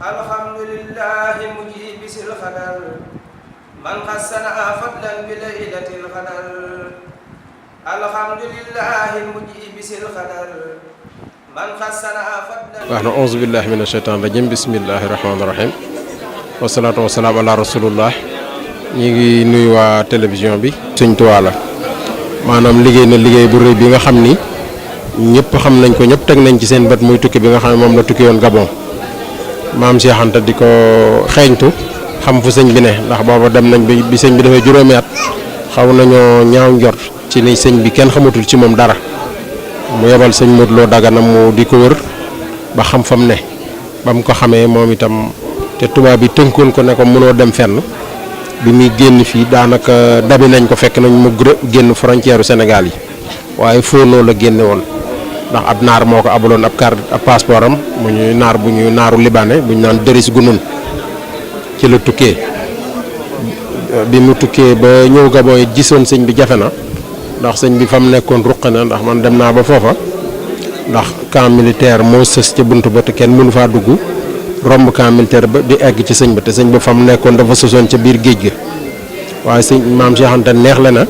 alhamdulillahi mujib sil xadar man xassana fadlan bi laylatil xadar alhamdulillahi mujib sil xadar man xassana fadlan. wax na auzu billahi mina shaytaan rajim bismillahi rahmaani rahim wasalaatu wasalaam ala rasulullah. ñi ngi nuyu waa télévision bi. Sëñ Tuubaa la maanaam liggéey na liggéey bu rëy bi nga xam ni ñëpp xam nañ ko, ñëpp teg nañ ci seen bët, muy tukki bi nga xam ne moom la tukki woon Gabon. maam Cheikh Anta di ko xeeñtu xam fu sëñ bi ne, ndax booba dem nañ bi sëñ bi dafay juróomi at xaw nañoo ñaaw njort ci ni sëñ bi kenn xamatul ci moom dara. mu yebal sëñ Modou Lo Dagana mu di ko wër ba xam fam ne, ba mu ko xamee moom itam te tubaab bi tënkoon ko ne ko mënoo dem fenn. bi muy génn fii daanaka dabi nañ ko, fekk nañ mu génn frontière Sénégal yi, waaye fóonoo la génne woon ndax ab naar moo ko abaloon ab carte ab passeport am mu ñuy naar bu ñuy naaru libanais bu ñu naan Deris Gunun. ci la tukkee bi mu tukkee ba ñëw Gabon yi gisoon sëñ bi jafe na, ndax sëñ bi fa mu nekkoon ruq na, ndax man dem naa ba foofa ndax camp militaire moo sës ca buntu ba te kenn mënu faa dugg. romb camp militaire ba di egg ci sëñ ba te sëñ ba fa mu nekkoon dafa sosoon ca biir géej ga. waaye sëñ maam Cheikh Anta neex la na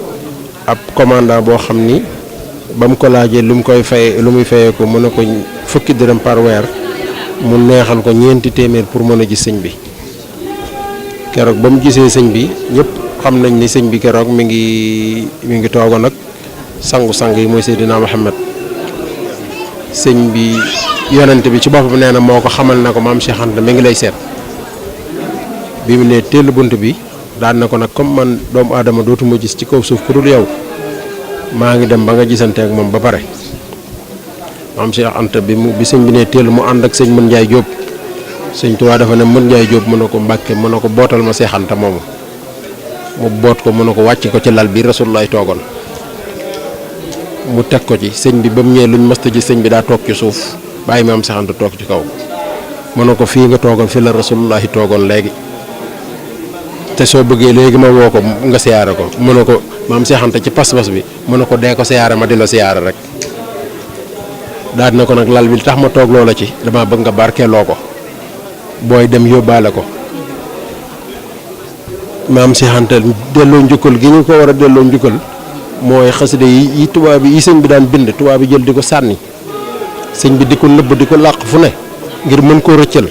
ab commandant boo xam ni ba mu ko laajee lu muy fayee ko mën na ko fukki dërëm par weer mu neexal ko ñeenti téeméer pour mën a gis sëñ bi. keroog ba mu gisee sëñ bi ñëpp xam nañ ni sëñ bi keroog mi ngi toogoon nag sangu-sang yi mooy Seydina Muhammad. sëñ bi yonent bi ci boppam nee na moo ko xamal na ko maam Cheikh Anta mi ngi lay seet. bi mu ne teel bunt bi daan na ko nag comme man doomu aadama dootuma gis ci kaw suuf ku dul yow, maa ngi dem ba nga gisante ak moom ba pare. maam Cheikh Anta bi sëñ bi ne teel mu ànd ak sëñ Mën Njaay Jóob. sëñ Tuubaa dafa ne Mën Njaay Jóob mën na ko Mbàkke mën na ko bootal ma Cheikh Anta moomu. mu boot ko mën na ko wàcc ko ci lal bi Rasulullaay toogoon. mu teg ko ci sëñ bi ba mu ñëwee luñ mësta ji sëñ bi daa toog ci suuf bàyyi maam Cheikh Anta toog ci kaw. mën na ko fii nga toogoon fi la Rasulullahi toogoon léegi te soo bëggee léegi ma woo ko nga siyaare ko. mën na ko maam Cheikh Anta ci pas-pas bi mën na ko dee ko siyaare ma di la siyaare rek. daal dina ko nag lal bi tax ma toog loola ci dama bëgg nga barkeeloo ko booy dem yóbbaale ko. maam Cheikh Anta delloo njukkal gi ñu ko war a delloo njukkal mooy xasida yi tubaab bi yi sëñ bi daan bind tubaab bi jël di ko sànni sëñ bi di ko nëbb di ko làq fu ne ngir mën koo rëccal.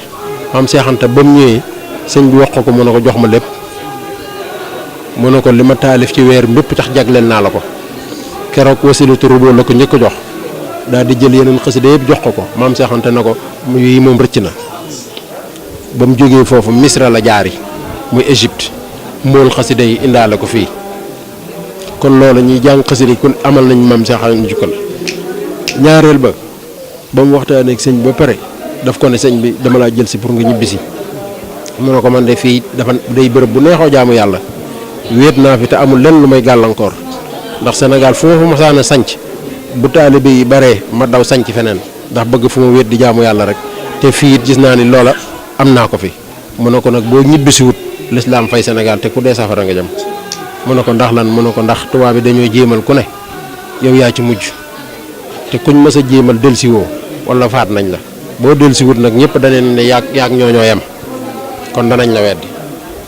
maam Cheikh Anta ba mu ñëwee sëñ bi wax ko mën na ko jox ma lépp, mën na ko li ma taalif ci weer mbépp tax jagleel naa la ko. keroog wasilatu rubo la ko njëkk a jox daal di jël yeneen xasida yëpp jox ko maam Cheikh Anta na ko yi moom rëcc na. ba mu jógee foofu Misra la jaari muy Égypte mool xasida yi indaale ko fii. kon loolu ñuy jàng xasida yi kon amal nañ maam Cheikh Anta jukkal. ñaareel ba mu waxtaanee ak sëñ ba pare daf ko ne sëñ bi dama laa jël si pour nga ñibbisi. mu ne ko man de fii dafa day bërëb bu neexoo jaamu yàlla wéet naa fi te amul lenn lu may gàllankoor ndax Sénégal fu ma fa masaan a sanc bu taalibe yi baree ma daw sanc feneen ndax bëgg fu ma wéet di jaamu yàlla rek te fii it gis naa ni loola am naa ko fi. mu ne ko nag boo ñibbisiwut lislaam fay Sénégal te ku dee safara nga jëm. mu ne ko ndax lan mu ne ko ndax tubaab bi dañoo jéemal ku ne yow yaa ci mujj te kuñ mës a jéemal delsiwoo wala faat nañ la boo delsiwut nag ñëpp daneen ne yaag ñooñoo yem kon danañ la weddi.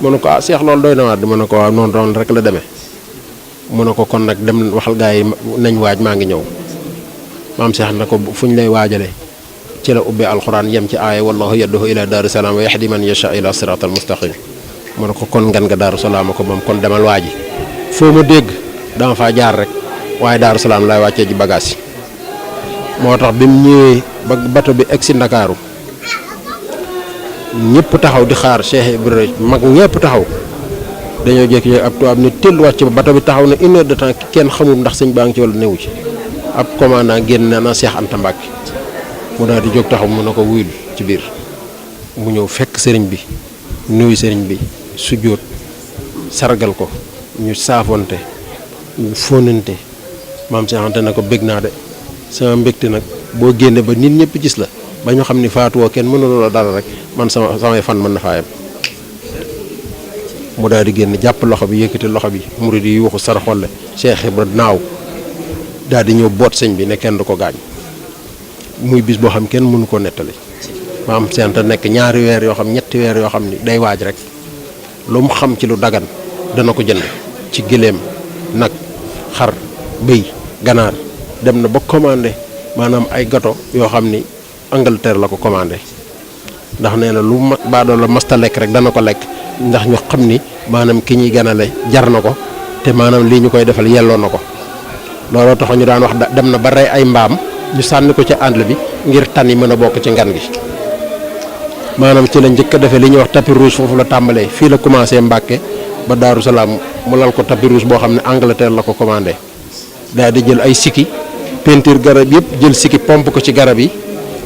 mu ne ko ah Cheikh loolu doy na waat mu ne ko waaw noonu rek la demee. mu ne ko kon nag dem waxal gaa yi nañ waaj maa ngi ñëw. maam Cheikh na ko fu ñu lay waajalee ci la ubbee alxuraan yem ci aaya wallahu yad'u ila daaru salaam wa yahdi man yasha ila siratal mustaqim. mu ne ko kon ngan nga daaru salaam ko moom kon demal waaji foo ma dégg dama faa jaar rek waaye daaru salaam laay wàccee ji bagage yi. moo tax bi mu ñëwee ba bato bi egg si Ndakaaru ñëpp taxaw di xaar Cheikh Ibrahima mag ñëpp taxaw dañoo jékki-jékki ab tubaab ni teel wàcc ba bato bi taxaw na 1 heure de temps kenn xamul ndax sëñ baa ngi ci wala newu ci. ab commandant génn na Cheikh Anta Mbacke mu daal di jóg taxaw mu ne ko wuyul ci biir mu ñëw fekk sëriñ bi nuyu sëriñ bi sujjóot sargal ko ñu saafonte ñu fóonante maam Cheikh Anta na ko bég naa de sama mbégte nag boo génne ba nit ñëpp gis la ba ñu xam ni faatuwoo kenn mënuloo la dara rek man samay fan mën na faa yem. mu daal di génn jàpp loxo bi yëkkati loxo bi murid yi waxu sar xolle Cheikh Ibra naaw daal di ñëw boot sëñ bi ne kenn du ko gaañ muy bis boo xam kenn mënu ko nettali maam Cheikh Anta nekk ñaari weer yoo xam ñetti weer yoo xam ni day waaj rek lu mu xam ci lu dagan dana ko jënd ci giléem nag xar bëy ganaar dem na ba commandé maanaam ay gato yoo xam ni Angleterre la ko commandé ndax nee na lu baadoo la masta lekk rek dana ko lekk ndax ñu xam ni maanaam ki ñuy ganale jar na ko te maanaam lii ñu koy defal yelloo na ko looloo tax ñu daan wax dem na ba rey ay mbaam ñu sànni ko ci àll bi ngir tan yi mën a bokk ci ngan gi maanaam ci la njëkk a defee li ñuy wax tapis rouge foofu la tàmbalee fii la commencé Mbàkke ba Daaru Salaam mu lal ko tapis rouge boo xam ne Angleterre la ko commandé daal di jël ay sikki peinture garab yëpp jël sikki pompe ko ci garab yi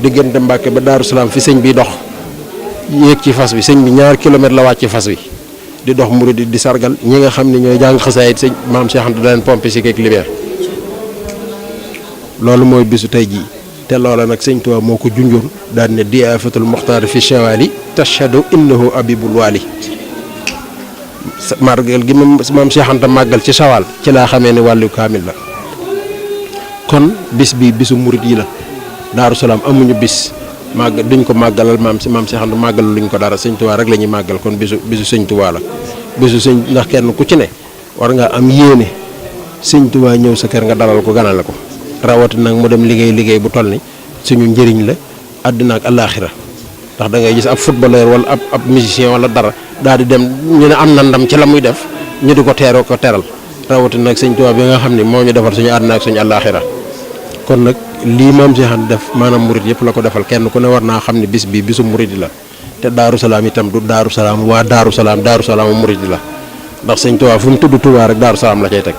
diggante Mbàkke ba Daaru Salaam fi sëñ bi dox yéeg ci fas bi sëñ bi 2 kilomètres la wàcc fas bi di dox murid di sargal ñi nga xam ne ñooy jàng xasaayit sëñ maam Cheikh Anta da leen pompe sikki ak libère loolu mooy bisu tey jii te loola nag sëñ Tuubaa moo ko junjoon daal ne diyaafatul muxtaar fi shawali tashhadu innahu abibul wali màggal gi maam Cheikh Anta màggal ci sawal ci laa xamee ne wàllu kaamil la kon bis bi bisu murid yi la Daaru Salaam amuñu bis màgg duñ ko màggalal maam Cheikh Anta màggalal luñ ko dara sëñ Tuubaa rek la ñuy màggal kon bisu sëñ Tuubaa la bisu sëñ ndax kenn ku ci ne war nga am yéene sëñ Tuubaa ñëw sa kër nga dalal ko ganale ko rawati nag mu dem liggéey bu toll ni suñu njëriñ la àddina ak alaaxira ndax da ngay gis ab footballeur wala ab musicien wala dara daal di dem ñu ne am na ndam ci la muy def ñu di ko teeroo ko teral rawati nag sëñ Tuubaa bi nga xam ne moo ñu defal suñu àddina ak suñu alaaxira kon nag lii maam Cheikh Anta def maanaam murid yëpp la ko defal kenn ku ne war naa xam ne bis bi bisu murid la te Daaru Salaam itam du Daaru Salaam waa Daaru Salaam murid la ndax sëñ Tuubaa fu mu tudd Tuubaa rek Daaru Salaam la cay teg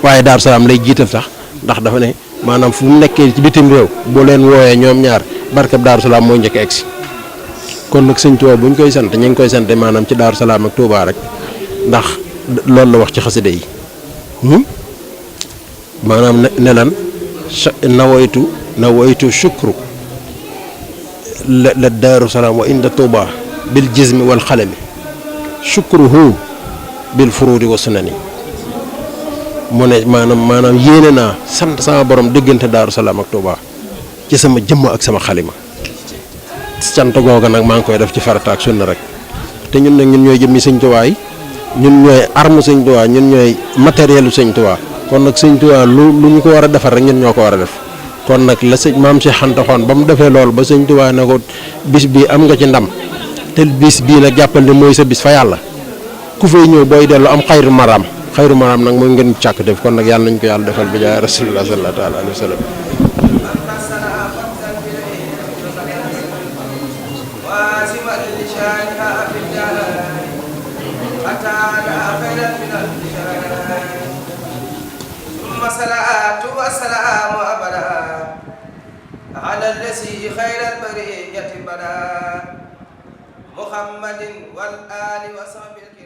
waaye Daaru Salaam lay jiital sax ndax dafa ne maanaam fu mu nekkee ci bitim réew boo leen wooyee ñoom ñaar barkab Daaru Salaam mooy njëkk egsi kon nag sëñ Tuubaa bu ñu koy sant ñu ngi koy sant maanaam ci Daaru Salaam ak Tuubaa rek ndax loolu la wax ci xasida yi maanaam ne lan nawaytu shukru la Daaru Salaam wa inda Tuubaa bil jismi wal xalami shukruhu bil furuudi wa sunani mu ne maanaam yéene naa sant sama borom diggante Daaru Salaam ak Tuubaa ci sama jëmm ak sama xalima sant googa nag maa ngi koy def ci farata ak sunna rek te ñun nag ñun ñooy jëmmi sëñ Tuubaa yi ñun ñooy arme sëñ Tuubaa ñun ñooy matérielu sëñ Tuubaa kon nag sëñ Tuubaa lu ñu ko war a defar rek ñun ñoo ko war a def kon nag la sëñ maam Cheikh Anta xoon ba mu defee loolu ba sëñ Tuubaa ne ko bis bii am nga ci ndam te bis bii nag jàppal ne mooy sa bis fa yàlla ku fay ñëw booy dellu am xayru maraam nag mooy ngeen càkk def kon nag yàlla nañ ko yàlla defal bi jaay rasulullah sallallahu taala alayhi wa sallam الصلاة والسلام أبدا على الذي خير البرية بدا محمد والآل وصحبه